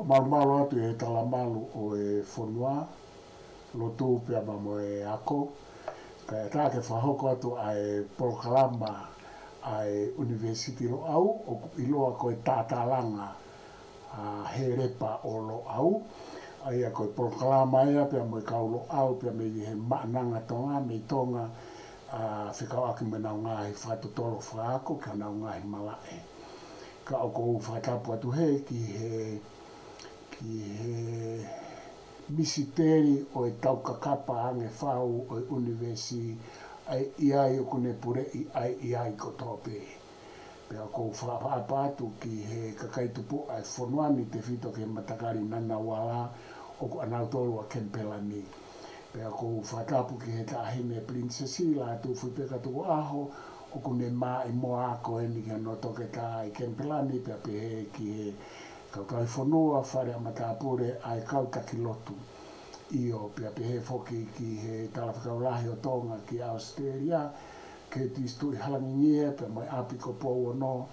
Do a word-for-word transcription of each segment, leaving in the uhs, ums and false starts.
Malumalu atu ʻi he talamalu ʻo e fonua, lotu pea mo e ako, kae ʻatā ke fakahoko atu ʻa e polokalama ʻa e ʻUnivēsiti Loʻau, ʻoku ʻiloa ko e Tatalanga ʻa Helepa ʻo Loʻau. ʻA ia ko e polokalama ia pea mo e kau Loʻau pea mei he Maʻananga Tonga, mei Tonga, ʻa fekauʻaki mo ʻenau ngaahi fakatotolo fakaako ki honau ngaahi malaʻe. Ka ʻoku ou fakatapu atu heni ki he, ki he misiteli ʻo e taukakapa ange fau ʻo e ʻunivēsi, ʻa ia ʻoku ne puleʻi ʻa ia kotoa pē. Pea ʻoku ou fakaʻapaʻapa atu ki he kakai tupuʻa ʻa e fonua ni, tefito ki he matakali Ngunnawal ʻoku ʻanautolu ʻa Kenipela ni. Pea ʻoku ou fakatapu ki he Taʻahine Pilinisesi Lātūfuipeka Tukuʻaho, ʻoku ne maʻimoa ako eni ki hono toketā ʻi Kenipela ni, pea pehē ki he kau tauhifonua, fale ʻa matāpule, ʻa e kau taki lotu. ʻIo, pea pehē foki ki he Talafekau Lahi ʻo Tonga ki ʻAositelēlia, Curtis Tuʻihalangingie, pea mo e ʻapi ko Pouono,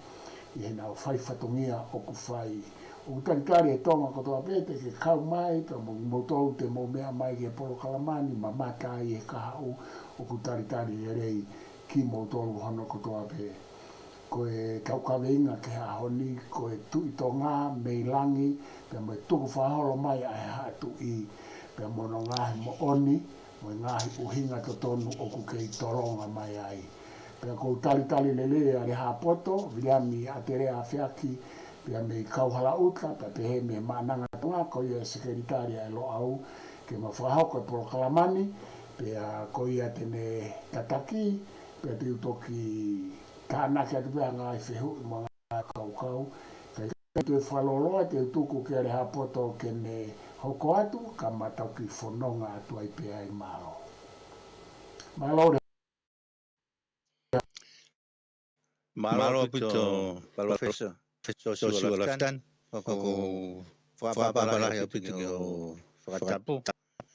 ʻi heʻenau fai fatongia ʻoku fai. ʻOku talitali ʻe Tonga kotoa pē te ke kau mai, pea mo, moutolu te mou meʻa mai ki he polokalama ni, mamata ʻi he kahaʻu, ʻoku talitali lelei kimoutolu hono kotoa pē. Ko e taukaveinga ki he ʻaho ni, ko e Tuʻi Tonga mei langi, pea mo e tukufakaholo mai ʻa e Haʻa Tuʻi, pea mo hono ngaahi moʻoni, mo e ngaahi ʻuhinga totonu ʻoku kei tolonga mai ai. Pea ʻoku ou talitali lelei ʻa Lehāpoto, Viliami ʻAtelea Afeaki, pea mei Kauhalaʻuta, pea pehē mei Maʻananga Tonga, ko ia e sekelitali ʻa e Loʻau, ke ma fakahoko e polokalama ni, pea ko ia te ne tataki, pea te u toki tānaki atu pē ʻa e ngaahi fehuʻi mo e ngaahi fakakaukau. Kae ʻikai toe fakalōloa, te u tuku kia Lehāpoto ke ne hoko atu, ka ma toki fononga atu ai pē ai. Mālō. Mālō. Mālō ʻaupito, Palōfesa Siosiua Lafitani. ʻOku ou fakaʻapaʻapa lahi ʻaupito ki hoʻo fakatapu.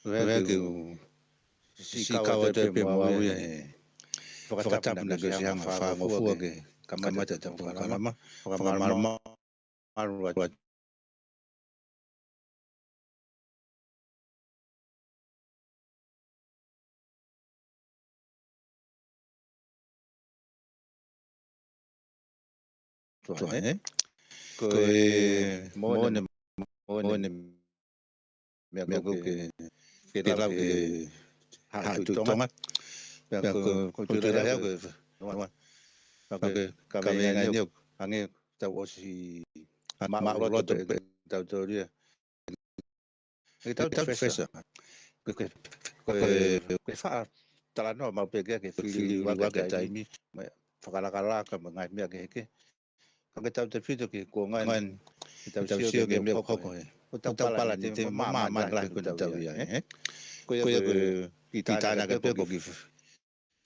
Pea ke u siʻi kau atu pē mo au ia he fakatapu naʻa ke ʻosi hanga ʻo fakangofua ke kamata ʻetau polokalama. Fakamālō, mālō atu. Tuʻa, ē? Ko e moʻoni, moʻoni meʻa ko ē ke, ke lau ki he Haʻa Tuʻi Tonga. Pea ko, ko e tui lahi au ke, pea ko e kaveinga ni ʻoku hangē ʻoku tau ʻosi maʻuloto pē ʻetau teolia. ʻEtau tau fesa. Ko e, ko e, ko e faʻa talanoa maʻu pē ke, ke fili ua ke taimi, mo e fakalakalaka mo e ngaahi meʻa kehekehe. Ka ke tautefito ki he kuonga ni, ʻetau sio ki he meʻa ʻoku hoko hē. ʻOku tau pala ni te mamaʻo mai lahi ko ʻetau ia, ē? Ko ia ko e kiʻi tānaki pē ko e kiʻi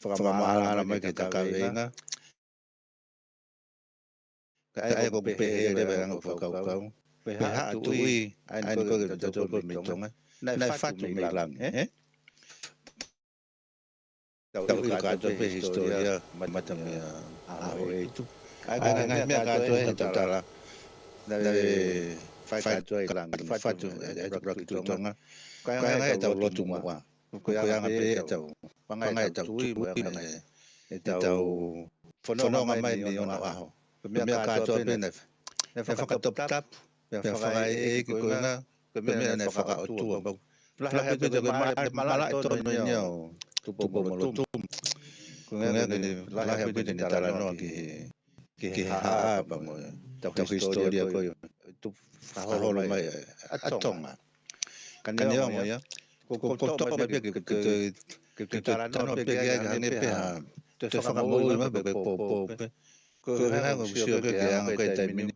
fakamaʻalaʻala mai ki heʻetau kaveinga. Ka ʻoku pehē leva e anga ʻo e fakakaukau. Ko e Haʻa Tuʻi, ʻa eni ko ē ke tau tō ko ē mei Tonga. Naʻe fatu mei langi, ē? Tau ʻilo kātoa pē hisitōlia, mata mei he ʻAhoʻeitu. ʻA e ngaahi meʻa kātoa ʻi he tala. Naʻe fai kātoa ʻi langi, fatu ʻa e ʻuluaki Tuʻi Tonga. Ko e anga ia ʻetau lotu muʻa. Ko e anga pē ʻetau, anga ʻetau tui, anga ʻetau fononga mai mei onoʻaho. Ko e meʻa kātoa pē naʻe, naʻe fakatoputapu, pea fakaʻeiʻeiki ko e anga, ko e meʻa naʻe fakaʻotua. Pea lahi ʻaupito ko e malaʻe, malaʻe tonu eni ʻo Tupou-mo-Lotuma. Ko e anga ʻoku ne lahi ʻaupito ʻene talanoa ki he, ki he haʻa pea mo ʻetau hisitōlia ko ē ʻoku fakaholo mai ʻa Tonga. Ka neongo ia, ko, ko, ko e toʻo mai pē ke, ke, ke, ke talanoa pē ke hangē pē ha toe fakamoʻui mai pē ke poupou pē. Ko e hangē ʻoku sio ki he anga ko ē taimi ni.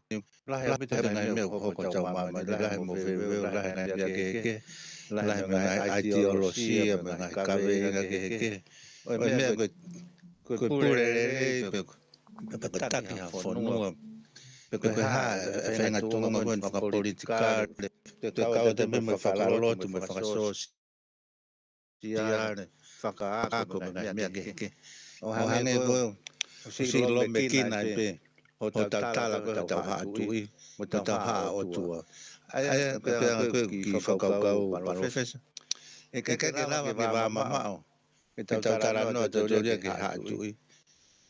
Lahi ʻaupito e ngaahi meʻa ʻoku hoko ʻi heʻetau māmani, lahi mo e veuveu, lahi e ngaahi meʻa kehekehe, lahi mo e ngaahi ʻaitiolosia, mo e ngaahi kaveinga kehekehe. ʻO e meʻa ko e, ko e pule lelei pē ko e, pea ko e taki ha fonua. Pe ko e hā e faʻahinga tuʻunga ko eni fakapolitikale, pe kau atu pē mo e fakalotu, mo e fakasōsiale, fakaako mo e ngaahi meʻa kehekehe. ʻO hangē ko e, ʻosi lōmekina ai pē hotau tala ko ē hotau Haʻa Tuʻi mo hotau Haʻa ʻOtua. ʻA ia, ko e anga ko ē kiʻi fakakaukau, Palōfesa. ʻE ʻikai ke lava ke vāmamaʻo ʻetau talanoa ʻo e tōlia ki he Haʻa Tuʻi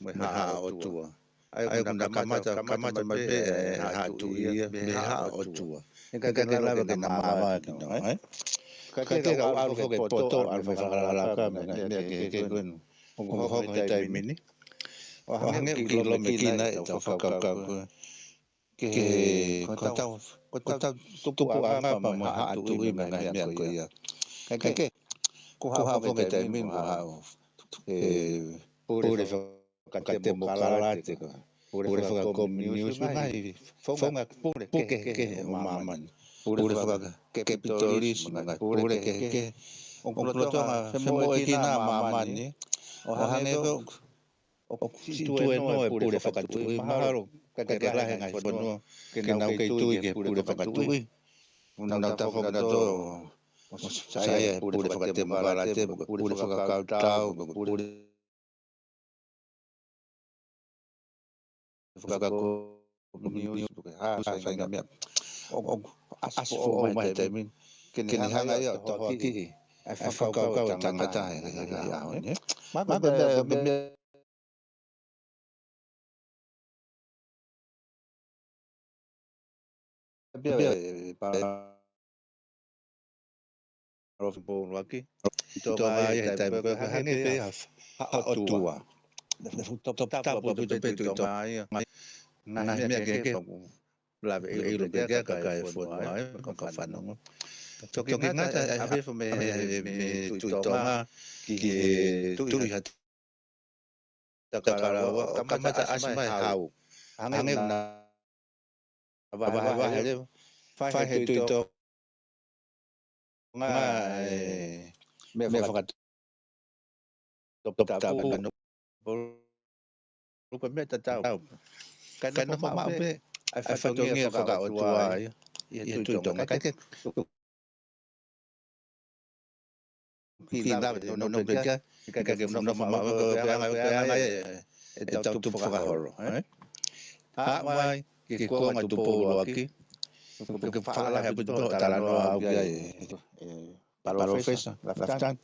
mo e Haʻa ʻOtua. ʻA ia ʻoku na kamata, kamata mai pē ʻe he Haʻa Tuʻi ia mei he Haʻa ʻOtua. ʻE ʻikai ke lava ke na māvae kinaua, ē? Ka ke kau ʻalu foki ki poto, ʻalu mo e fakalakalaka mo e ngaahi meʻa kehekehe ko eni ʻoku hoko he taimi ni. ʻO hangē ʻoku kiʻi lōmekina ʻetau fakakaukau ko ē ki he, ko ʻetau, ko ʻetau tupuʻanga pea mo e Haʻa Tuʻi mo e ngaahi meʻa ko ia. Kae kehe, kuo haʻu foki e taimi ni kuo haʻu e pule fakatemokalate, pule fakakominiusi, ngaahi founga pule kehekehe ʻo māmani. Pule fakakapitolisi mo e ngaahi pule kehekehe. ʻOku lolotonga femoʻuekina ʻa māmani ʻo hangē ko ē ʻoku siʻi tuēnoa e pule fakatuʻi, mahalo ʻikai ke lahi e ngaahi fonua ke nau kei tui ki he pule fakatuʻi. Nau tafoki nautolu ʻo saiʻia he pule fakatemokalate, pule fakakautau, pule fakakominiusi, pule hā, sai ngaahi meʻa. ʻOku ʻasi foʻou mai he taimi ni ke ne hanga ia ʻo tohoakiʻi ʻa e fakakaukau ʻa e tangata he ngaahi ʻaho ni. Mahalo ko e meʻa, meʻa pē ʻa e Palōfesa Tupou ʻUluaki. ʻI Tonga ia he taimi ko ē, ko e hangē pē ia ha ʻotua. Toputapu ʻaupito pē Tuʻi Tonga ia. Ngaahi meʻa kehekehe ʻoku lave ʻilo pē ki ai e kakai e fonua, ʻa e kau fanongo. Toki ngata e ʻave foki mei, mei Tuʻi Tonga ki he Tuʻi Haʻa Takalaua, ʻo kamata ʻasi mai e hau. Hangē ʻoku na vahevahe leva, fai he Tuʻi Tonga e meʻa fakatoputapu, ko e meʻa tatau. Kae nofo maʻu pē ʻa e fatongia fakaʻotua ia ʻi he Tuʻi Tonga. Kae kehe, kiʻi lave nounou pē ki ai, ʻikai ke nofo maʻu, ko e anga, ko e anga ia ʻetau tupu fakaholo, ē? Haʻu mai ki he kuonga Tupou ʻUluaki, ke fakalahi ʻaupito ʻo talanoa au ki ai, ē, Palōfesa Lafitani,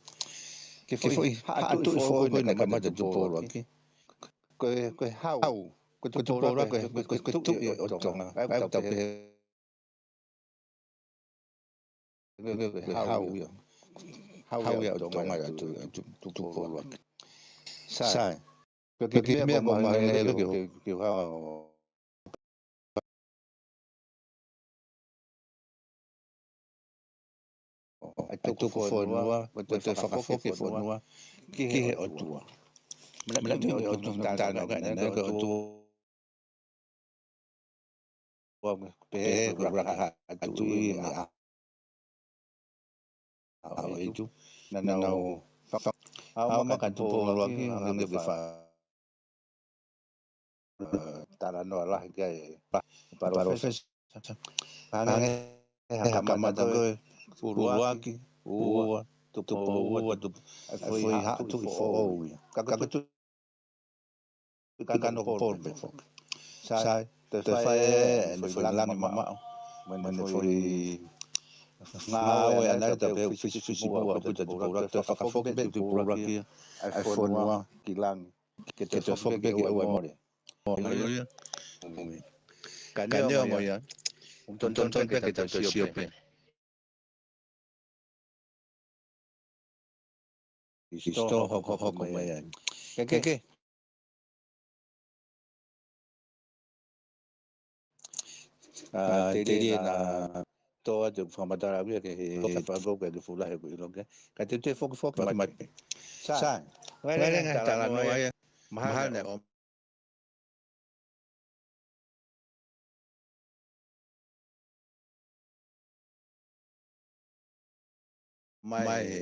ki he foʻi Haʻa Tuʻi foʻou ko ē naʻe kamata Tupou ʻUluaki. Ko e, ko e hau, ko Tupou ʻUluaki ko e, ko e, ko e tuʻi ʻo Tonga. ʻA ia ʻoku tau pehē ko e hau ia. Hau ia ʻo Tonga ia, Tu-, Tu-, Tupou ʻUluaki. Sai. Ko e kiʻi meʻa ʻoku mahino heni ke, ke, ke hau ʻa e tuku fonua, ko e toe fakafoki e fonua ki he ʻOtua. Meʻa naʻe ʻi he ʻOtua, talanoa ki ai, naʻe ko e ʻOtua, pehē ko e ʻuluaki Haʻa Tuʻi mei ʻAhoʻeitu. Naʻa nau fa-, ʻaumaka Tupou ʻUluaki, hangē ko e fa-, ē, talanoa lahi ki ai ʻa Palōfesa. Hangē ha kamata ko ē ʻUluaki, Ua, Tupou Ua, Tupu-, ʻa e foʻi Haʻa Tuʻi foʻou ia. Ka ko e Tuʻi Kanokupolu pē foki. Sai, toe fai ʻene foʻi langi mamaʻo mo ʻene foʻi ngāue ʻaʻana ia, ʻoku tau pehē fisifisimuʻa ʻaupito Tupou ʻUluaki, toe fakafoki pē Tupou ʻUluaki ia ʻa e fonua ki langi, ke toe foki pē ke ʻoua ʻe mole. ʻIo, ʻio. Ka neongo ia, ʻoku totonu pē ke tau toe sio pē ki he hisitōlia hokohoko mai ai. Kae kehe, ʻa, telia naʻa tō atu e fakamatala au ia ki he fakakaukau ki he fuʻu lahi ʻoku ʻilo ki ai. Ka te u toe fokifoki mai. Sai. Sai. Vahelenga he talanoa ia. Mahalo naʻe ʻo mai he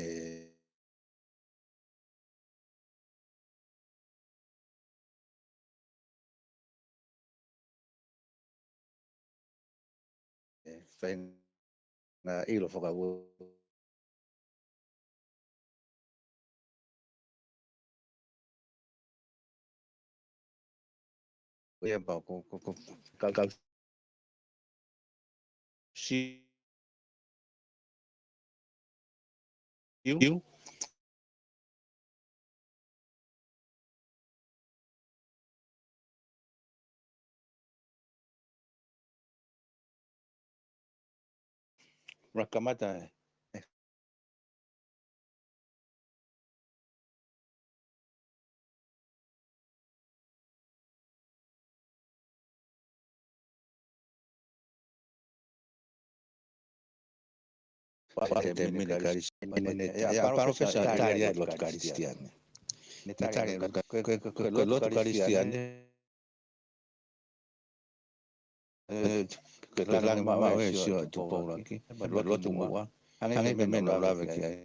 faʻahinga ʻilo fakaua. Ko ia pau ko, ko, ko, kau, kau Siu. Kamata. Pea te mine Kalisitiane, ʻa Palōfesa tali ʻa e lotu Kalisitiane. Ne tali ʻa e lotu Kalisitiane. Ke langi mamaʻo e sio ʻa Tupou ʻUluaki, mo e lotu Muʻa. Hangē ko e meʻa naʻa ku lave ki ai.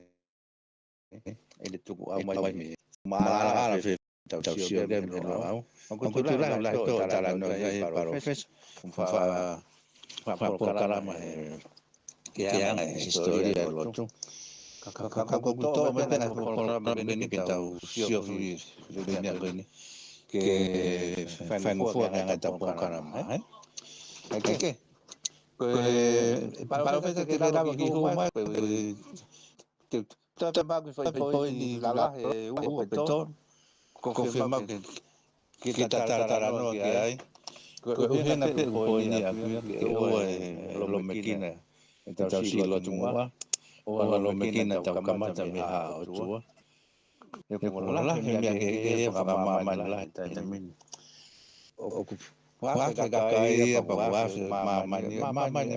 ʻI he tuku ʻau mai mei. Maʻalaʻala fē tau sio ki ai mei Loʻau. ʻOku tuʻu lahi ʻa e talanoa ʻa e Palōfesa. Fa, fa polokalama he ke anga e hisitōlia ʻo e lotu. Ka, ka, ka, ka ʻoku tō mai pē ʻa e polokalama pē ʻeni ke tau sio ki he meʻa ko eni. Ke faingofua ke anga ʻetau polokalama, ē? ʻIkai ke. Ko e Palōfesa te ke lava ke hū mai, ko e te, te, te maʻu ki fai poini lalahi ʻe ua pe tolu. Ko e fiemaʻu ke, ke ta talatalanoa ki ai. Ko e ʻuhinga pē ʻeku poini ʻaʻaku ia ke ʻoua ʻe lōmekina ʻetau siʻi lotu Muʻa. ʻOua lōmekina ʻetau kamata mei he Haʻa ʻOtua. He ʻoku lahi e meʻa kehekehe ia fakamāmani lahi he taimi ni. ʻOku afe kakai ia pea ʻoku afe māmani, māmani.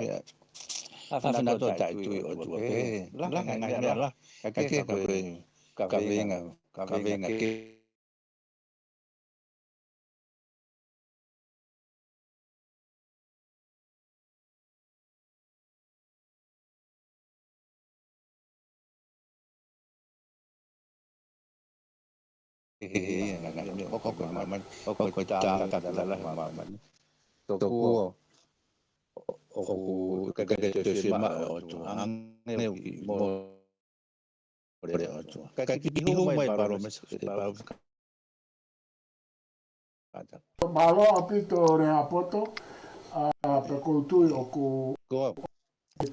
Afe nautolu taʻetui ʻOtua pē. Lahi e ngaahi meʻa lahi. ʻIkai ke ka ko e, ka veinga, ka veinga ke He, he, he, ngaahi meʻa ʻoku māmani, ʻoku tā, tā, tā, tā, māmani. Tokua, ʻoku, ʻoku ʻikai ke toe fiemaʻu ʻe he ʻOtua, hangē ʻoku kiʻi mole ʻa e ʻOtua. Kae kiʻi hū mai Palōfesa, Palōfesa. Mālō ʻaupito Lehaapoto, ʻa, pea ʻoku ou tui ʻoku ʻoua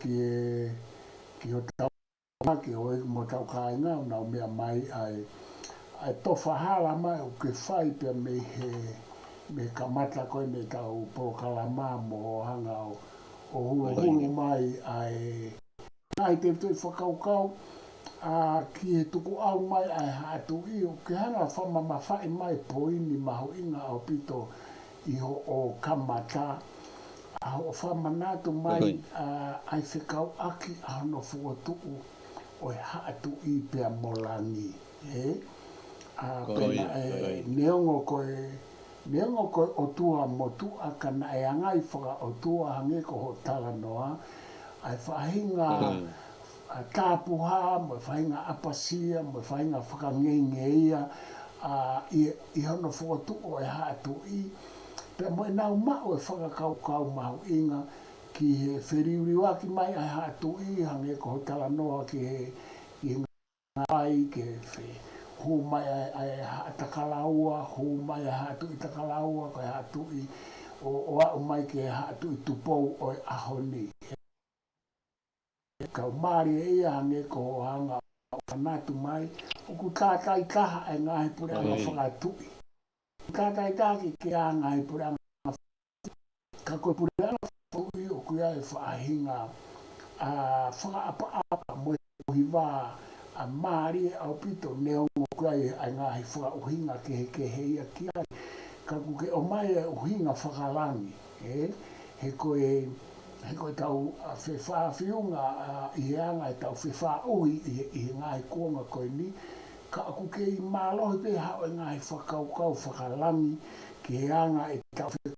ki he, ki hotau, ki he ʻoe mo hotau kāinga, ʻoku nau meʻa mai ʻa e, ʻa e tofa hala mai ʻoku ke fai pea mei he, mei he kamata ko eni ʻetau polokalama mo hoʻo hanga ʻo, ʻo huluhulu mai ʻa e ngaahi tefitoʻi fakakaukau, ʻa, ki he tukuʻau mai ʻa e Haʻa Tuʻi, ʻoku ke hanga ʻo fakamamafaʻi mai poini mahuʻinga ʻaupito ʻi hoʻo kamata, ʻa hoʻo fakamanatu mai, ʻa, ʻa e fekauʻaki ʻa hono fokotuʻu ʻo e Haʻa Tuʻi pea mo Langi, ē? ʻA, pea naʻe, neongo ko e, neongo ko e ʻotua motuʻa ka naʻe anga fakaʻotua hangē ko hoʻo talanoa, ʻa e faʻahinga, ʻa, tapuhā, mo e faʻahinga ʻapasia, mo e faʻahinga fakangeingeia, ʻa, ʻi, ʻi hono fokotuʻu ʻo e Haʻa Tuʻi, pea mo ʻenau maʻu e fakakaukau mahuʻinga ki he feliuliuaki mai ʻa e Haʻa Tuʻi, hangē ko hoʻo talanoa ki he, ki he ngāue ke fe-, hū mai ʻa e, ʻa e Haʻa Takalaua, hū mai ʻa e Haʻa Tuʻi Takalaua, ko e Haʻa Tuʻi ʻo, ʻo aʻu mai ki he Haʻa Tuʻi Tupou ʻo e ʻaho ni. Kau mālie ia hangē ko hoʻo hanga ʻo fakamanatu mai, ʻoku tātāitaha e ngaahi puleʻanga fakatuʻi. Tātāitaha ke ke anga e puleʻanga, ka ko e puleʻanga fakatuʻi ʻoku ʻi ai e faʻahinga, ʻa, fakaʻapaʻapa mo e ʻuhi vā, ʻa, mālie ʻaupito neongo ʻoku ʻi ai e ngaahi fakaʻuhinga kehekehe ia ki ai. Ka ʻoku ke ʻomai e ʻuhinga fakalangi, ē? He ko e, he ko ʻetau, ʻa, fefāfiunga, ʻa, ʻi he anga ʻetau fefāʻuhi ʻi he, ʻi he ngaahi kuonga ko eni, ka ʻoku kei mālohi pē haʻo e ngaahi fakakaukau fakalangi ki he anga ʻetau fe-,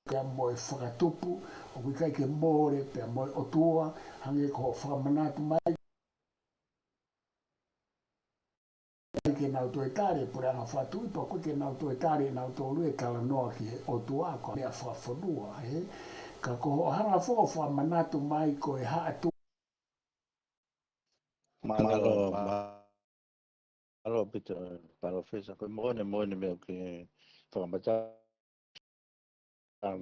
pea mo e fakatupu, ʻoku ʻikai ke mole, pea mo e ʻOtua, hangē ko hoʻo fakamanatu mai. ʻIkai ke nau toe tali e puleʻanga fakatuʻi, pea ʻoku ʻikai ke nau toe tali ʻe nautolu e talanoa ki he ʻOtua ko e meʻa fakafonua, ē? Ka ko hoʻo hanga foki ʻo fakamanatu mai ko e Haʻa Tuʻi. Mālō, mālō ʻaupito, Palōfesa, ko e moʻoni, moʻoni meʻa ʻoku ke fakamatala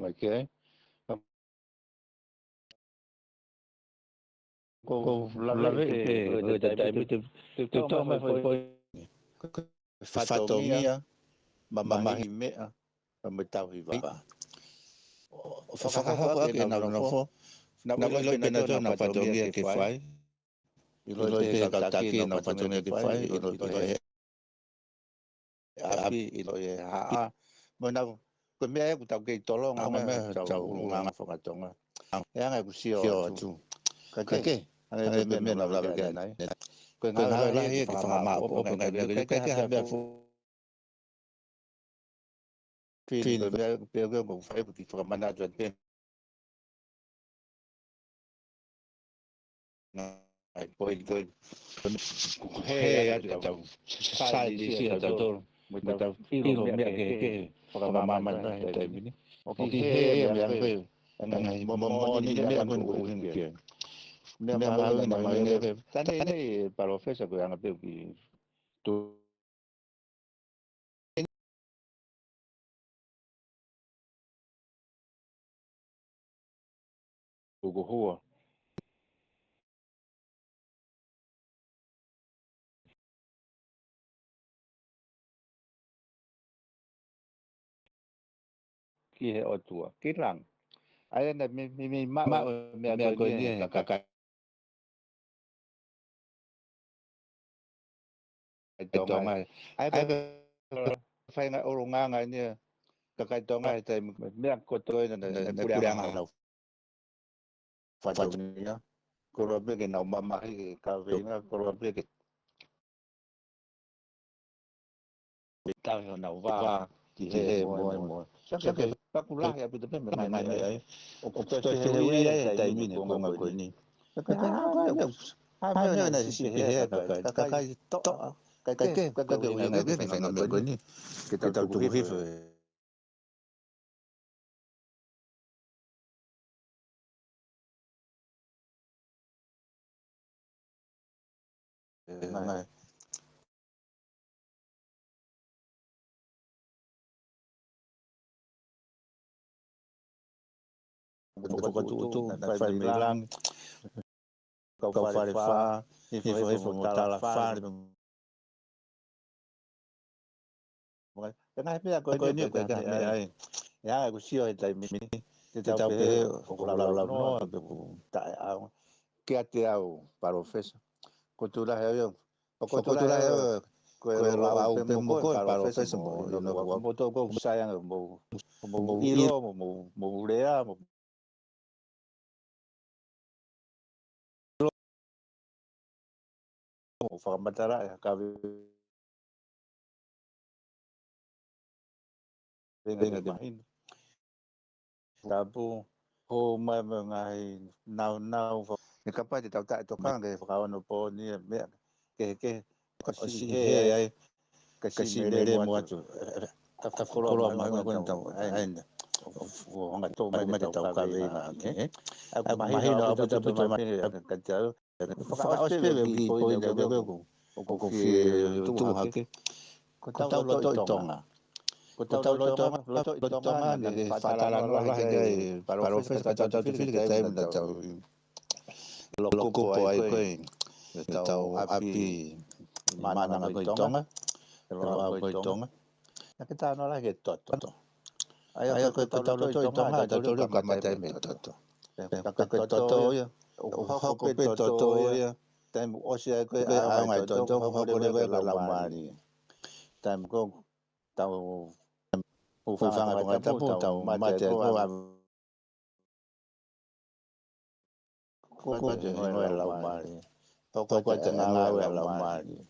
mai ki ai. ʻOku ou lave pē ʻi he taimi te, te u toʻo mai foʻi, foʻi fatongia, mamahi meʻa, pea mo e tauhi vā. ʻO fakahoko ʻaki ʻenau nofo, nau ʻiloʻi pē nautolu ʻenau fatongia ke fai. ʻIloʻi pē ʻe he kau taki ʻenau fatongia ke fai, ʻiloʻi pē ʻe he ʻapi, ʻiloʻi ʻe he haʻa. Mo ʻenau, ko e meʻa ia ʻoku tau kei tolonga, ʻa e meʻa ʻoku tau ʻulungaanga fakatonga. ʻE anga ʻeku sio atu. Ka ke, anga ʻeku meʻa naʻa ku lave ki ai ʻanenai. Ko e ngāue lahi ia ke fakamāʻopoʻopo e ngaahi meʻa, ʻikai ke ʻi ai ha meʻa fu- fili, ko e meʻa pē ʻoku ou fai ʻoku ou fakamanatu atu pē ngaahi poini ko ē. Ko e hē atu ʻetau saienisi ʻatautolu mo ʻetau ʻilo meʻa kehekehe fakamāmani he taimi ni. ʻOku hē ia meʻa ko ē, ngaahi moʻoni meʻa ko ē ʻoku ʻuhinga ki ai. Meʻa mahuʻinga, mahuʻinga. Taʻane ʻe Palōfesa ko e anga pē ʻoku ke tu- Tuku hua ki he ʻOtua, ki langi. ʻA ia naʻe mei, mei, mei maʻu e meʻa ko eni ʻe he kakai Tonga. ʻA ia ko e faʻahinga ʻulungaanga eni ʻa e kakai Tonga he taimi, meʻa ko ē naʻe, naʻe, naʻe puleʻanga honau fatongia. Koloa pē ke nau mamahi he kaveinga, koloa pē ke tauhi honau vā ki hē mo e mo e. Sio ki he, pea ʻoku lahi ʻaupito pē e ngaahi meʻa ia ʻoku tau fehū ai he taimi ni, ko e konga ko eni. Ko e hā, hā, hā e meʻa naʻe siʻi pehē ʻe he kakai, kakai toʻa, kakai kehe, kakai ʻuhinga ki he faʻahinga meʻa ko eni. Ke tau tuku hifo e ʻE, ngaahi. Ko e fokotuʻutuʻu naʻe fai mei langi. Kau fale fā, hifo hifo mo tala fale. Ko e ngaahi meʻa ko eni, ko e ngaahi meʻa ia. ʻE anga ʻeku sio he taimi ni, te tau pehē ʻoku laulau noa pe ʻoku taʻeʻaonga. Kiate au, Palōfesa, ko e tuʻu lahi au ia. Ko e tuʻu lahi au ia. Ko e lau au pē mo koe, Palōfesa, mo e ʻilo mo au. Mo tau ko e sai ange mo, mo ʻilo, mo, mo, mo lea, mo ʻo fakamatala e kaveinga ke mahino. Tapu, hou mai mo e ngaahi naunau fa-, ʻe kapau te tau taʻetokanga ki he fakaonopooni e meʻa kehekehe. Ka ʻosi hē ai, ka siʻi melemo atu. Ka fuoloa mai ko eni tau, ʻa eni. ʻO hanga ʻo toʻo mai ke tau kaveinga ʻaki, ē? ʻOku mahino ʻaupito ʻaupito mai pē, ka te au fakaʻosi pē e kiʻi poini ʻoku, ʻoku fie tuʻu hake. Ko ʻetau lotoʻi Tonga. Ko ʻetau lotoʻi Tonga, lotoʻi Tonga, naʻe fakatalanoa lahi ki ai ʻa Palōfesa Kautautafili ki he taimi naʻa tau lokupo ai ko ē ʻetau ʻapi ʻi Maʻananga ko ē ʻi Tonga, ʻi Loʻau ko ē ʻi Tonga. Naʻa ke talanoa lahi ki he toto. ʻA ia ko e, ko ʻetau lotoʻi Tonga, ʻa tautolu kamata mei he toto. Ka ko e toto ia, ʻoku hoko pē toto ia, taimi ʻosi ai ko ē ʻaonga e toto, ʻoku hoko leva ia ko e laumālie. Taimi ko ē tau hūfanga he Tongatapu, tau mate ko ē, ko e hingoa e laumālie. Ko e ngāue e laumālie.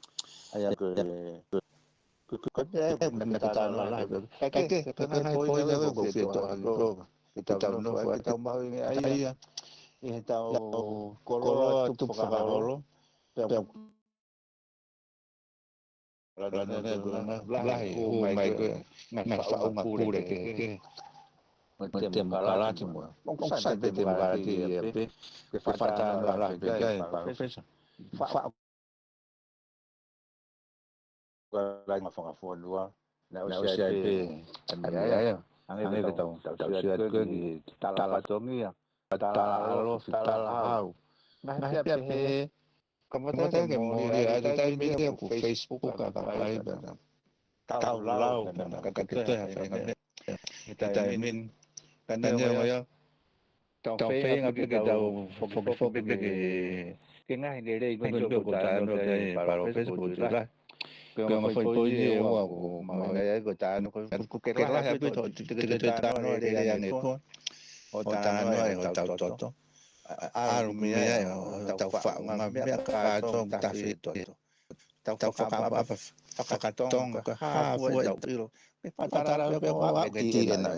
ʻA ia ko e, ko e, ko e meʻa ia naʻa ke talanoa lahi pē. Kae kehe, ko e ngaahi poini ʻoku ou fie toʻo hake ko ē ke tau nofo ai, ke tau mahuʻingaʻia ʻi heʻetau koloa tupu fakaholo. Pea Lahi, lahi, hū mai ko ē ngaahi faʻunga pule kehekehe. Mo e temokalati mo. ʻOku sai pē temokalati ia pē. Ke fakatalanoa lahi pē ki ai, Palōfesa. Faʻu ka lahi ngaahi fakafonua. Naʻe ʻosi ai pē e meʻa ia. Hangē ko ʻetau, tau sio atu ko ē ki he tala fatongia, tala ʻalofi, tala hau. Naʻe pehē, ka mata ke mōlia, ʻa e taimi ia ʻoku Facebook ʻa ka fai pē na. Tau lau pē na, ka ke toe ha fai ngā meʻa. He taimi ni, ka neongo ia, tau feinga pē ke tau fokifoki pē ke, ke ngaahi lelei ko eni ʻoku talanoa ki ai ʻa Palōfesa Poutui Lahi. Ko e ongo foʻi poini ʻe ua ʻoku mahuʻinga ai ko e talanoa ko ē, ʻoku ke lahi ʻaupito, te ke toe talanoa lelei ange ko ē. ʻO talanoa ʻi hotau toto. ʻAlu mei ai ʻo tau faʻu ngaahi meʻa kātoa tafe ʻi he toto. Tau fakaʻapaʻapa fakatonga, hā fua ʻetau ʻilo. Pea fakatalanoa pē ʻo aʻu ki he D N A.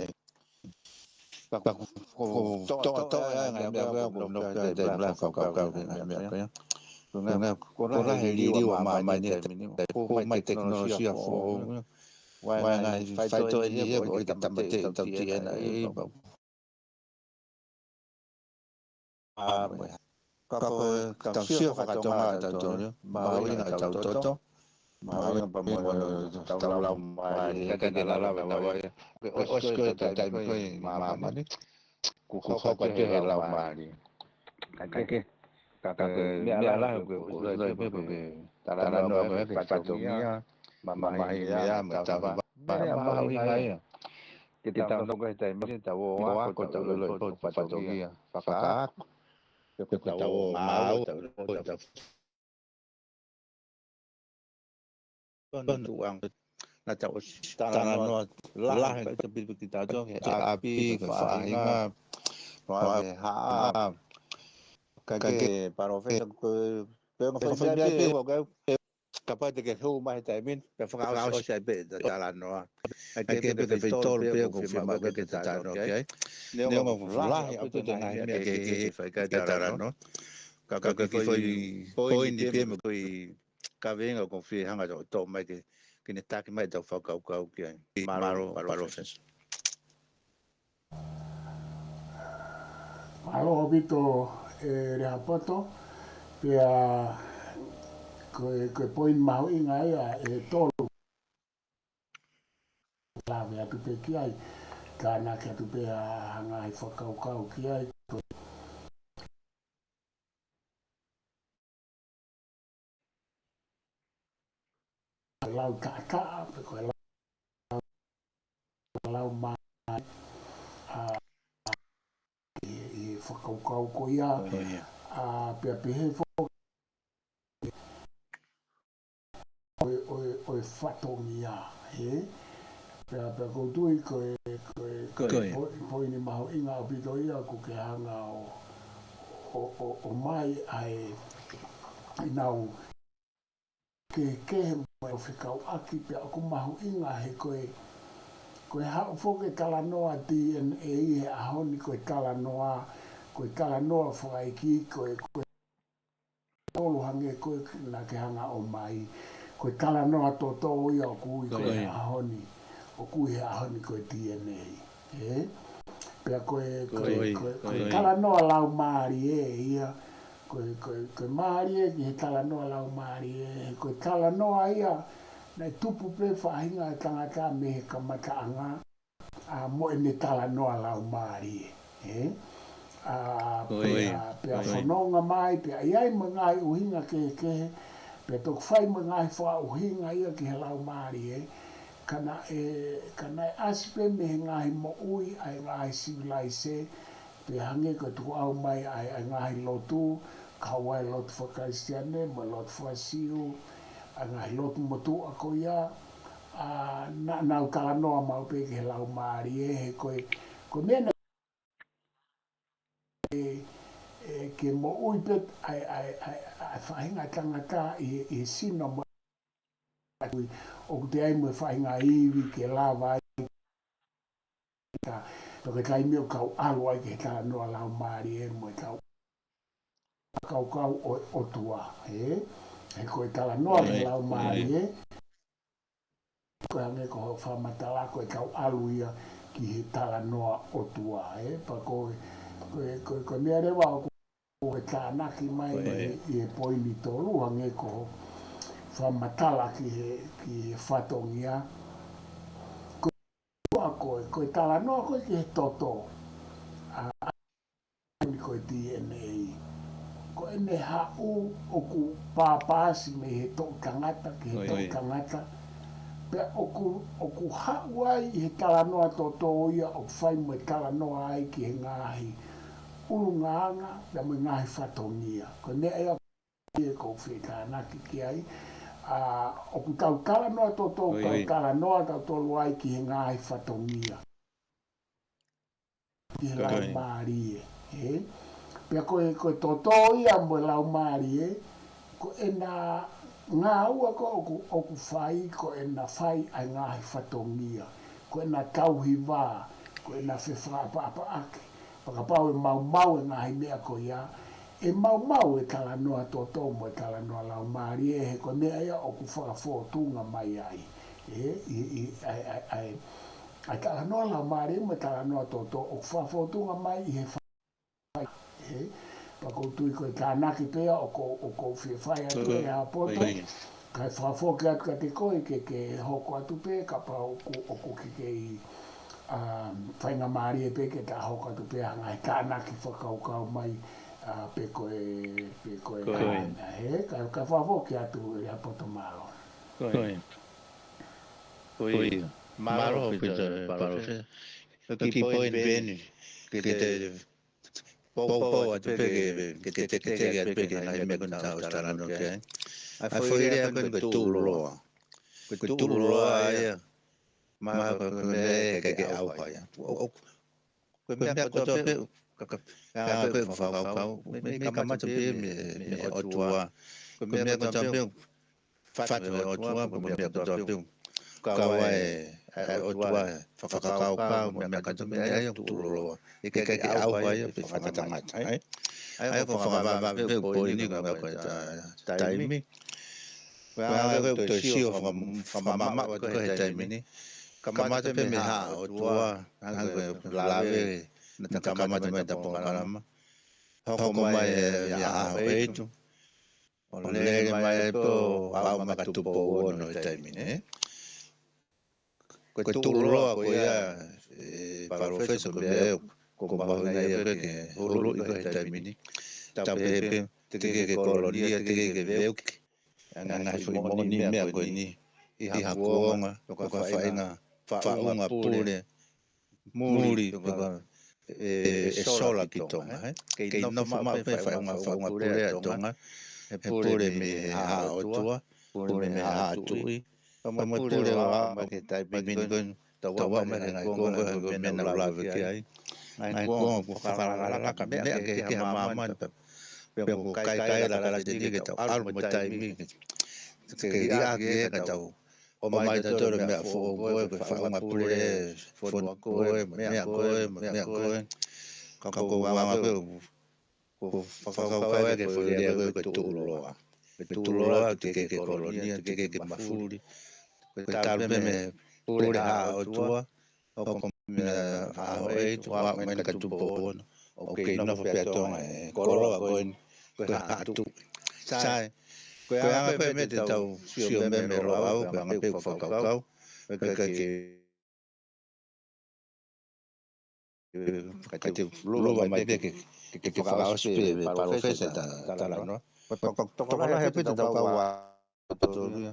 Pea ko, ko, toʻa, toʻa, toʻa, ngaahi meʻa ko ē, ko e nofo pē ʻa e taimi lahi fakakaukau ki he ngaahi meʻa ko ē. Ko e ngaahi, ko e lahi e liliu ʻa māmani he taimi ni. Ko e mai tekinolosia foʻou. Vahe ngaahi faitoʻo eni ia ko e ʻikai tāmateʻi ʻetau D N A. Pea ʻa, mo e hā. Ka ko e tau sio fakatonga ʻa tautolu, mahuʻinga ʻetau toto, mahuʻinga pea mo ʻetau laumālie, ka ke lava naua ia. Ko e ʻosi ko ē ʻetau taimi ko ē ʻi māmani, kuo hoko atu he laumālie. Ka ke, ka ke, meʻa lahi ko ē, ko e, ko e, ko e, talanoa ko ē ki he fatongia, mamahi meʻa, mo e tauhi vaʻe, meʻa mahuʻinga ia. Ke tau nofo he taimi ni, tau ō ʻo ako, tau ʻilo e potu fatongia, fakaako. Pe ko ʻetau ō maau, tau ʻilo, tau tonu tuʻanga. Naʻa tau ʻosi talanoa lahi, ka ʻi he pilikia tautolu, he ʻapi, ko e faʻahinga, ko e haʻa. Ka ke Palōfesa, ko e, pe ko e faʻahinga pē, kapau te ke hū mai he taimi ni, pea fakaʻosiʻosi ai pē ʻeta talanoa. ʻAi ke pē ke feitolu pē ʻoku fiemaʻu ke ke talanoa ki ai. Neongo ʻoku lahi ʻaupito e ngaahi meʻa kehekehe ke fai ki ai e talanoa. Ka ko e kiʻi foʻi poini pē mo e kiʻi kaveinga ʻoku ou fie hanga ʻo toʻo mai ke, ke ne taki mai ʻetau fakakaukau ki ai. Mālō, Palōfesa. Mālō ʻaupito ʻe Lehaapoto, pea ko e, ko e poini mahuʻinga ia ʻe tolu. Lave atu pē ki ai, tānaki atu pē ʻa e ngaahi fakakaukau ki ai. Lau taʻataʻa, pe ko e lau, lau mai, ʻa, ʻi, ʻi he fakakaukau ko ia, ʻa, pea pehē foki ʻo e, ʻo e, ʻo e fatongia, ē? Pea, pea ʻoku ou tui ko e, ko e, ko e po-, poini mahuʻinga ʻaupito ia ʻoku ke hanga ʻo, ʻo, ʻo, ʻo ʻomai ʻa e, ʻenau kehekehe mo e fekauʻaki pea ʻoku mahuʻinga he ko e, ko e haʻu foki e talanoa D N A he ʻaho ni ko e talanoa, ko e talanoa fakaʻeiki, ko e, ko e tolu hangē ko ē naʻa ke hanga ʻo ʻomai. Ko e talanoa toto ia ʻoku ui ko ē he ʻaho ni, ʻoku ui he ʻaho ni ko e D N A. Ē? Pea ko e, ko e, ko e, ko e talanoa laumālie ia, ko e, ko e, ko e mālie ki he talanoa laumālie, he ko e talanoa ia naʻe tupu pē faʻahinga e tangata mei he kamataʻanga, ʻa, mo ʻene talanoa laumālie, ē? ʻA, pea, pea fononga mai, pea ʻi ai mo e ngaahi ʻuhinga kehekehe, pea toki fai mo e ngaahi fakaʻuhinga ia ki he laumālie, ka naʻe, ka naʻe ʻasi pē mei he ngaahi moʻui ʻa e ngaahi sivilaise, pea hangē ko e tukuʻau mai ʻa e, ʻa e ngaahi lotu, kau ai e lotu fakakalisitiane, mo e lotu fakasiu, ʻa e ngaahi lotu motuʻa ko ia, ʻa, naʻa nau talanoa maʻu pē ki he laumālie, he ko e, ko e meʻa naʻe, ē, ē, ke moʻui pē ʻa e, ʻa e, ʻa e, ʻa e faʻahinga tangata ʻi, ʻi he sino mo ʻoku te ai mo e faʻahinga ivi ke lava ai. Ka, ka ko e taimi ʻoku kau ʻalu ai ki he talanoa laumālie mo e kau, kau, kau ʻo, ʻOtua, ē? He ko e talanoa mo e laumālie, ko e hangē ko hoʻo fakamatala ko e kau ʻalu ia ki he talanoa ʻOtua, ē? Pea ko e, ko e, ko e, ko e meʻa leva ʻoku ʻoku ke tānaki mai ʻi he poini tolu, hangē ko hoʻo fakamatala ki he, ki he fatongia. Ko e, ko e, ko e talanoa ko ē ki he toto. ʻA, ʻa, ko e D N A. Ko ʻene haʻu ʻoku pāpāsi mei he toʻutangata ki he toʻutangata. Pea ʻoku, ʻoku haʻu ai he talanoa tōtō ia ʻoku fai mo e talanoa ai ki he ngaahi ʻulungaanga, pea mo e ngaahi fatongia. Ko e meʻa ia ʻoku ou fie tānaki ki ai. ʻA, ʻoku tau talanoa tōtō, tau talanoa tautolu ai ki he ngaahi fatongia. Ki he laumālie, ē? Pea ko e, ko e tōtō ia mo e laumālie, ko ʻena ngāue ko ē ʻoku, ʻoku fai, ko ʻena fai ʻa e ngaahi fatongia, ko ʻena tauhi vā, ko ʻena fefakaʻapaʻapaʻaki. Pea kapau ʻe maumau e ngaahi meʻa ko ia, ʻe maumau e talanoa tōtō mo e talanoa laumālie, he ko e meʻa ia ʻoku fakafōtunga mai ai. Ē, ʻi, ʻi, ʻa e, ʻa e, ʻa e, ʻa e talanoa laumālie mo e talanoa tōtō ʻoku fakafōtunga mai ʻi he fa-, ē, pea ʻoku ou tui ko e tānaki pē ia ʻoku, ʻoku ou fie fai atu ē ʻAopoto. Kae fakafoki atu kiate koe ke, ke hoko atu pē, kapau ʻoku, ʻoku ke kei, ʻa, faingamālie pē ke ta hoko atu pē ha ngaahi tānaki fakakaukau mai, ʻa, pe ko e, pe ko e, ē, kae, kae fakafoki atu ē ʻAopoto, mālō. Mālō ʻaupito, Palōfesa. Ko e kiʻi poini pē eni, ke te poupou atu pē ke, ke teketeke atu pē ki he ngaahi meʻa ko eni ʻoku tau talanoa ki ai. ʻA e foʻi lea ko eni ko e tuʻuloa. Ko e tuʻuloa ia, mahalo ko e meʻa ʻe ʻikai ke ʻauha ia. ʻO, ʻo, ko e meʻa kotoa pē, ka, ka, ka, ka, ka, fakakaukau, mei, mei kamata pē mei, mei he ʻOtua. Ko e meʻa kotoa pē, fatu ʻe he ʻOtua, ko e meʻa kotoa pē ʻoku kau ai ʻa e ʻOtua, fakakaukau, meʻa kotoa, meʻa ia ʻoku tuʻuloa. ʻE ʻikai ke ʻauha ia pe fakatangata, ē? ʻA ia ko e fakavavevave ko eni ko e meʻa ko e ta-, taimi. Ko e anga ko ē ʻoku toe sio faka-, fakamamaʻu atu ko ē he taimi ni. Kamata pē mei he Haʻa ʻOtua, hangē ko e lave, naʻa ta kamata mai ʻeta polokalama. Hoko mai ʻi he ʻaho ʻeitu. ʻO lele mai pē ʻo aʻu mai ki he Tupou Ono he taimi ni, ē? Ko e tuʻuloa ko ia, ē, Palōfesa, ko e meʻa ʻoku ou mahuʻingaʻia pē ke huluʻi ko ē he taimi ni. Tau pehē pē, teʻeki ke kolonia, teʻeki ke veuki ʻa e ngaahi foʻi moʻoni meʻa ko eni ʻi ha kuonga, pe ko ha faʻahinga faʻunga pule muli, pe ko e, ʻe sola ki Tonga, ē? Kei nofo maʻu pē faʻahinga faʻunga pule ʻa Tonga, he pule mei he Haʻa ʻOtua, pule mei he Haʻa Tuʻi, pea mo e pule ʻo aʻu mai ki he taimi ko eni, tau aʻu mai ki he ngaahi kuonga ko ē ʻoku ou meʻa naʻa ku lave ki ai. Ngaahi kuonga ʻoku fakalakalaka meʻa kehekehe ʻa māmani, pea, pea ʻoku kaikaila lelei ke tau ʻalu mo e taimi, ke, ke liʻaki ē ka tau ʻomai tautolu e meʻa foʻou ko ē, ko e faʻunga pule, fonua ko ē, meʻa ko ē, meʻa ko ē. Ka ko e anga pē ʻoku ou fakakaukau ai ki he foʻi lea ko ē ko e tuʻuloa. Ko e tuʻuloa, teʻeki ke kolonia, teʻeki ke mafuli. Ko e talu pē mei he pule Haʻa ʻOtua, hoko mai mei he ʻaho ʻeitu ʻo aʻu mai ki he Tupou Ono, ʻoku kei nofo pē ʻa Tonga he koloa ko eni, ko e Haʻa Tuʻi. Sai, ko e anga pē meʻa te tau sio mei ai mei Loʻau, ko e anga pē ʻeku fakakaukau, ko e ke Ka te lava mai pē ke, ke, ke fakaʻosi pē ʻe Palōfesa ʻeta talanoa. Ko e tokolahi pē ʻetau kau ʻa Pitolia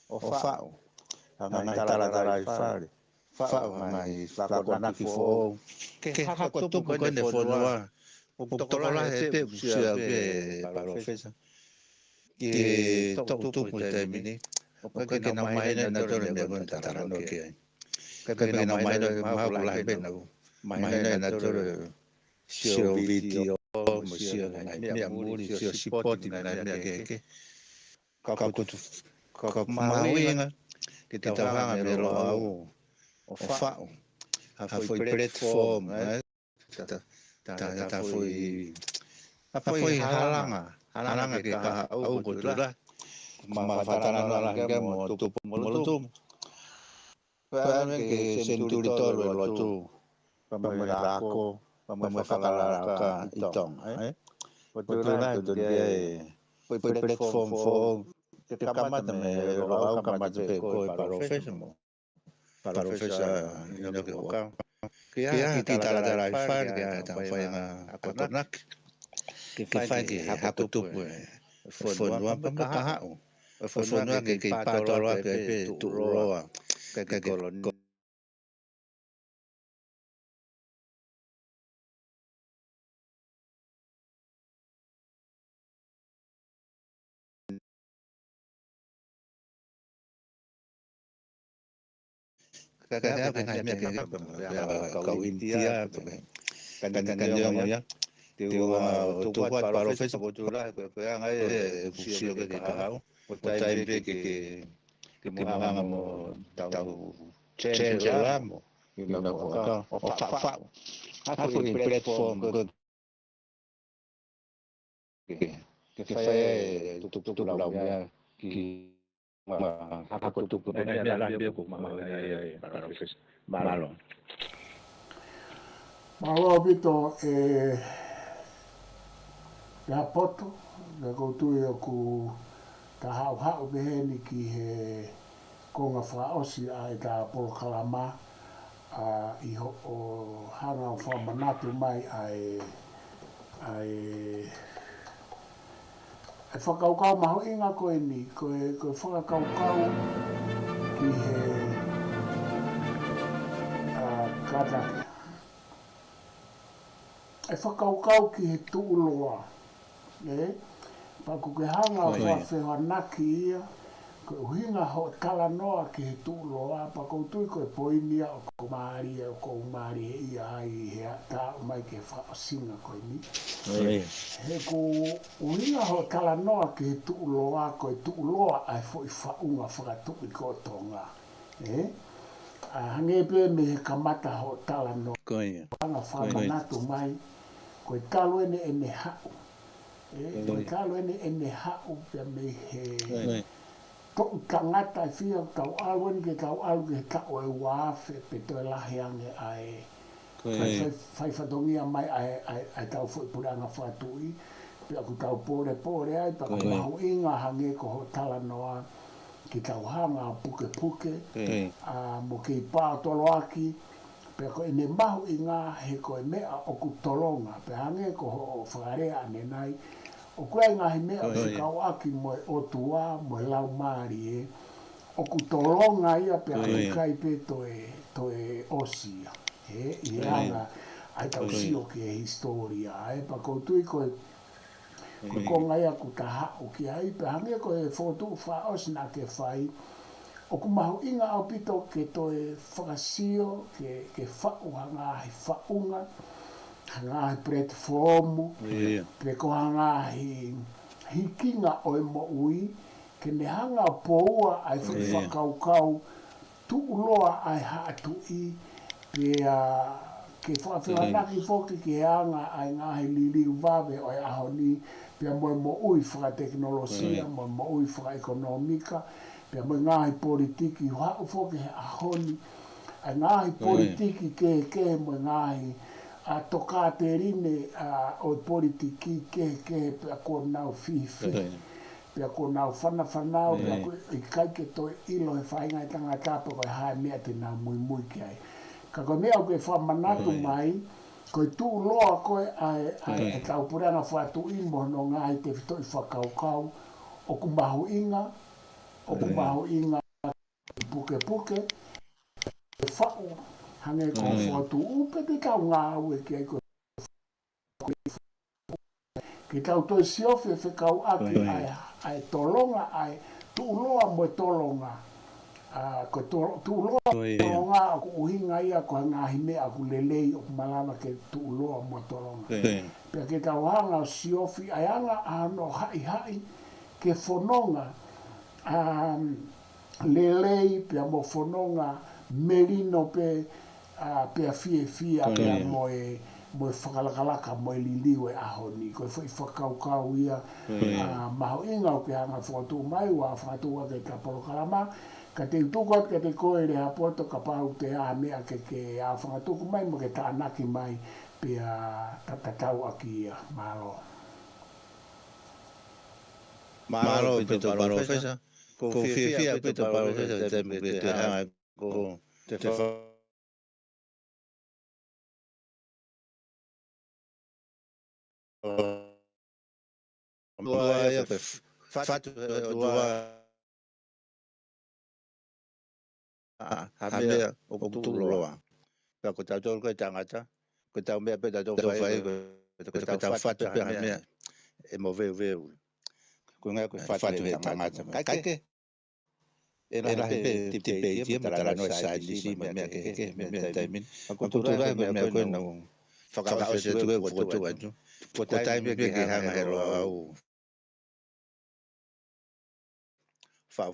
ʻo faʻu ha ngaahi talatalaifale, faʻu ha ngaahi akonaki foʻou, ke hako tupu ko eni e fonua. ʻOku tokolahi pē ʻoku sio pē ʻe Palōfesa ki he toʻutupu he taimi ni, ʻoku ʻikai ke nau mahino ʻe nautolu e meʻa ko eni ʻoku ta talanoa ki ai. ʻIkai pē ke nau mahino, mahalo ʻoku lahi pē ʻenau mahino ʻe nautolu e sio vitiō, mo e sio ngaahi meʻa muli, sio sipoti, ngaahi meʻa kehekehe. Ka ʻoku, ka ʻoku mahuʻinga ke tau hanga mei Loʻau ʻo faʻu ha foʻi platform, ē? Ta, ta, ta, ta foʻi, ha foʻi halanga, halanga ki he kahaʻu ko Tuila. Ko ʻema fakatalanoa lahi ange mo Tupou Molotumu. Pea aʻu ki he senituli tolu e lotu, pea mo e lako, pea mo e fakalaka ʻi Tonga, ē? Ko Tuila ko e, ko e platform foʻou, ke kamata mei Loʻau, kamata pē ko e Palōfesa mo Palōfesa ʻInoke Huʻakau. Ke ʻi ai ha kiʻi talatalaifale, ke ʻi ai haʻatau faʻahinga akonaki. ke fai ke hako tupu e fonua pea mo e kahaʻu. ʻO e fonua ke kei pātoloaki ai pē tuʻuloa, ka ke Ka, ka, ka, ka, ka, ka, ka, ka, kau ʻInitia, ka, ka, ka, ka, ka, ka, ka, ka, ka, te u, ʻa, ʻo tuku atu palōfesa, ko tu la, ko, ko e anga e, e, ʻeku sio ki he kahaʻu. ʻO taimi pē ke, ke, ke mo hanga mo tau change e lamo. You know, ʻo ka, ʻo fa, fa. Hako e platform, ko ke, ke fai e tukutuku lau meʻa ki ma hako tuku. Meʻa, meʻa lahi pē ʻoku mahuʻinga ai, ai, ai, palōfesa. Mālō. Mālō ʻaupito, ē, Lehaapoto, ka ʻoku ou tui ʻoku ta haʻuhaʻu pē heni ki he konga fakaʻosi ʻa ʻeta polokalama, ʻa, ʻi hoʻo hanga ʻo fakamanatu mai ʻa e, ʻa e, e fakakaukau mahuʻinga ko eni, ko e, ko e fakakaukau ki he, ʻa, kātaki. E fakakaukau ki he tuʻuloa, ē? Pea ʻoku ke hanga ʻo fakafehoanaki ia, ko e ʻuhinga hoʻo talanoa ki he tuʻuloa, pea ʻoku ou tui ko e poini ia ʻoku mālie, ʻoku mālie ia ai he ʻaho mai ki he fakaʻosinga ko eni. He ko e ʻuhinga hoʻo talanoa ki he tuʻuloa, ko e tuʻuloa ʻa e foʻi faʻunga fakatuʻi ko Tonga. Ē? ʻA, hangē pē mei he kamata hoʻo talanoa. Ko ia. Hanga fakamanatu mai, ko e talu ʻene, ʻene haʻu. Ē, ko e talu ʻene, ʻene haʻu pea mei he toʻu tangata ʻe fiha ʻoku tau ʻalu eni ke tau ʻalu ki he taʻu ʻe ua afe pe toe lahi ange ʻa e fai, fai, fai fatongia mai ʻa e, ʻa e, ʻa e tau foʻi puleʻanga fakatuʻi, pea ʻoku tau pōlepole ai, pea ʻoku mahuʻinga hangē ko hoʻo talanoa ke tau hanga ʻo pukepuke, ʻa, mo kei pātoloaki, pea ko ʻene mahuʻinga he ko e meʻa ʻoku tolonga, pea hangē ko hoʻo fakalea ʻanenai, ʻoku ʻi ai e ngaahi meʻa ʻoku fekauʻaki mo e ʻOtua, mo e Laumālie, ʻoku tolonga ia pea ʻoku ʻikai pē toe, toe ʻosi ia. Ē, ʻi he anga ʻa e tau sio ki he hisitōlia, ē, pea ʻoku ou tui ko e, ko e konga ia ʻoku ta haʻu ki ai, pea hangē ko e fokotuʻu fakaʻosi naʻa ke fai, ʻoku mahuʻinga ʻaupito ke toe fakasio, ke, ke faʻu ha ngaahi faʻunga, ha ngaahi platform, pe ko ha ngaahi hikinga ʻo e moʻui, ke ne hanga ʻo poua ʻa e foʻi fakakaukau tuʻuloa ʻa e haʻa tuʻi, pea ke fakafehoanaki foki ki he anga ʻa e ngaahi liliu vave ʻo e ʻaho ni, pea mo e moʻui fakatekinolosia, mo e moʻui fakaʻekonōmika, pea mo e ngaahi politiki ʻoku haʻu foki he ʻaho ni, ʻa e ngaahi politiki kehekehe mo e ngaahi, ʻa, tokāteline, ʻa, ʻo e politiki kehekehe pea kuo nau fifi. Pea kuo nau fanafanau, pea ʻoku ʻikai ke toe ʻilo he faʻahinga ʻo e tangata pe ko e hā e meʻa te nau muimui ki ai. Ka ko e meʻa ʻoku ke fakamanatu mai, ko e tuʻuloa ko ē ʻa e, ʻa e, ʻa e tau puleʻanga fakatuʻi mo hono ngaahi tefitoʻi fakakaukau, ʻoku mahuʻinga, ʻoku mahuʻinga pukepuke, e faʻu, hangē ko e fokotuʻu pe te tau ngāue ki ai ko ke tau toe siofi e fekauʻaki ʻa e, ʻa e tolonga, ʻa e tuʻuloa mo e tolonga. ʻA, ko e to-, tuʻuloa mo e tolonga ʻoku ʻuhinga ia ko e ngaahi meʻa ʻoku lelei ʻoku malava ke tuʻuloa mo e tolonga. Pea ke tau hanga ʻo siofi ʻa e anga ʻa hono haʻihaʻi ke fononga, um, lelei pea mo fononga melino pē, ʻa, pea fiefia pea mo e, mo e fakalakalaka mo e liliu e ʻaho ni. Ko e foʻi fakakaukau ia, ʻa, mahuʻinga ʻoku ke hanga fokotuʻu mai, ʻoua fakatuʻu ake ʻeta polokalama, ka te u tuku atu kiate koe Lehaapoto kapau ʻoku ʻi ai ha meʻa ke ke ʻa fakatuku mai mo ke tānaki mai pea ta-, tatau ʻaki ia. Mālō. Mālō ʻaupito palōfesa. ʻOku ou fiefia ʻaupito palōfesa, te mou pehē te hanga ko te fa-, ʻOtua ia ko e fatu ʻe he ʻOtua ʻa ha meʻa ʻoku tuʻuloa. Pea ko tautolu ko e tangata, ko ʻetau meʻa pē ʻoku tau fai, ko ʻetau fatu pē ha meʻa ʻe moveuveu. Ko e ʻuhinga ko e fatu ʻe he tangata. Kae kehe, ʻe lahi pē e tipeiti ia mo e talanoa saienisi mo e meʻa kehekehe he meʻa taimi ni. Ka ko e tulaʻi ko e meʻa ko ē naʻa ku fakaʻosi atu ʻeku fokotuʻu atu, ko e taimi pē ke hanga ʻe he Loʻau faʻu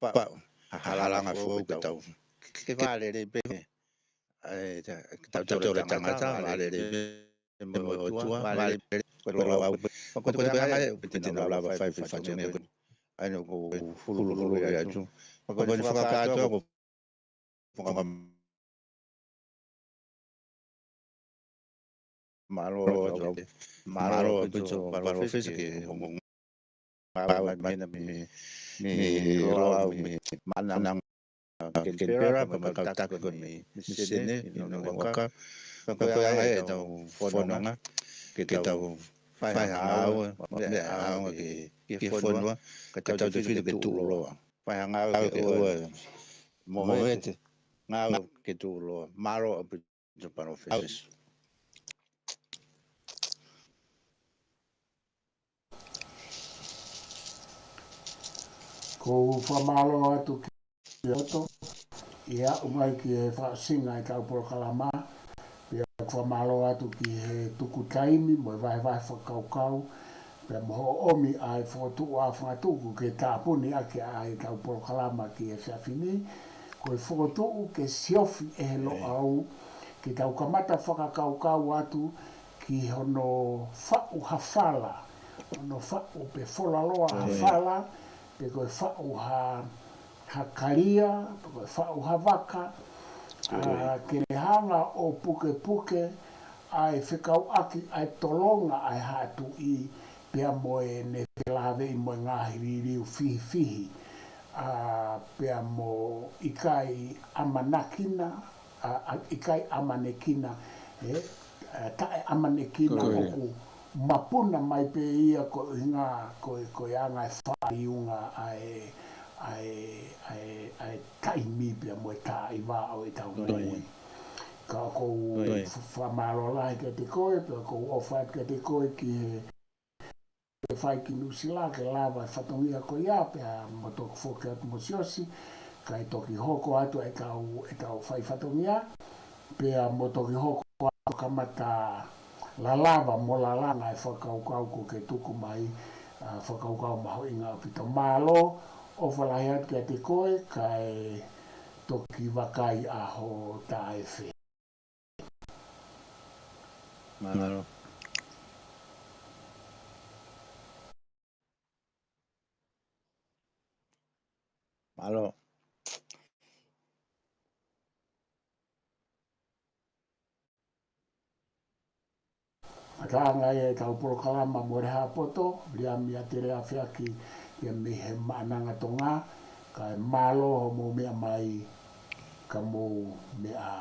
faʻu ha halanga foʻou ke tau, ke vālelei pē. ʻA e, ta-, tautolu e tangata, vālelei pē mo e ʻOtua, vālelei pē mo e Loʻau. Ko e, ko e anga ia ʻoku piti naʻa ku lava fai e fatongia ko eni. ʻA ia naʻa ku huluhulu atu. Ko eni fakakātoa ko fakamālō atu, mālō ʻaupito Palōfesa ki hoʻomo ngāue mai mei, mei Loʻau, mei Maʻananga, Kenipela, pea mo e kau taki ko ē mei, mei Senē, ʻi Nonouaka. Ka ko e anga ia ʻetau fononga, ke tau fai ha ngāue, meʻa ʻaonga ki he, ki he fonua, ka tau tefito ke tuʻuloa. Fai ha ngāue ke ʻoua movete, ngāue ke tuʻuloa. Mālō ʻaupito Palōfesa. ʻOku ou fakamālō atu ki he ʻOtua ʻi he aʻu mai ki he fakaʻosinga ʻetau polokalama. Pea ʻoku ou fakamālō atu ki he tuku taimi mo e vahevahe fakakaukau, pea mo hoʻo ʻomi ʻa e fokotuʻu ʻa Fangatuku ke tāpuni ʻaki ʻa ʻetau polokalama ki he efiafi ni. Ko e fokotuʻu ke siofi ʻe he Loʻau, ke tau kamata fakakaukau atu ki hono faʻu ha fala, hono faʻu pe folaloa ha fala, pe ko e faʻu ha, ha kalia, pe ko e faʻu ha vaka, ʻa, ke ne hanga ʻo pukepuke ʻa e fekauʻaki ʻa e tolonga ʻa e Haʻa Tuʻi, pea mo ʻene felāveʻi mo e ngaahi liliu fihifihi, ʻa, pea mo ʻikai ʻamanakina, ʻa, ʻa, ʻikai ʻamanekina, ē, ʻa, taʻeʻamanekina ʻoku mapuna mai pē ia ko e ʻuhinga, ko e, ko e anga e fāliunga ʻa e, ʻa e, ʻa e, ʻa e taimi pea mo e taʻiva ʻo ʻetau moʻui. Ka ʻoku ou fa-, fakamālō lahi kiate koe, pea ʻoku ou ʻofa atu kiate koe ki he ke fai ki Nuʻusila ke lava e fatongia ko ia, pea mo toki foki atu mo Siosi, kae toki hoko atu ʻetau, ʻetau fai fatongia, pea mo toki hoko atu kamata lalava mo lalanga e fakakaukau kuo ke tuku mai, ʻa, fakakaukau mahuʻinga ʻaupito. Mālō, ʻofa lahi atu kiate koe, kae toki vakai ʻa ho taʻefe. Mālō. Mālō. Ka ʻanga ia ʻetau polokalama Mole Haʻa Poto, Liami ʻAtele Afeaki ia mei he Maʻananga Tonga, kae mālō hoʻomou meʻa mai, ka mou meʻa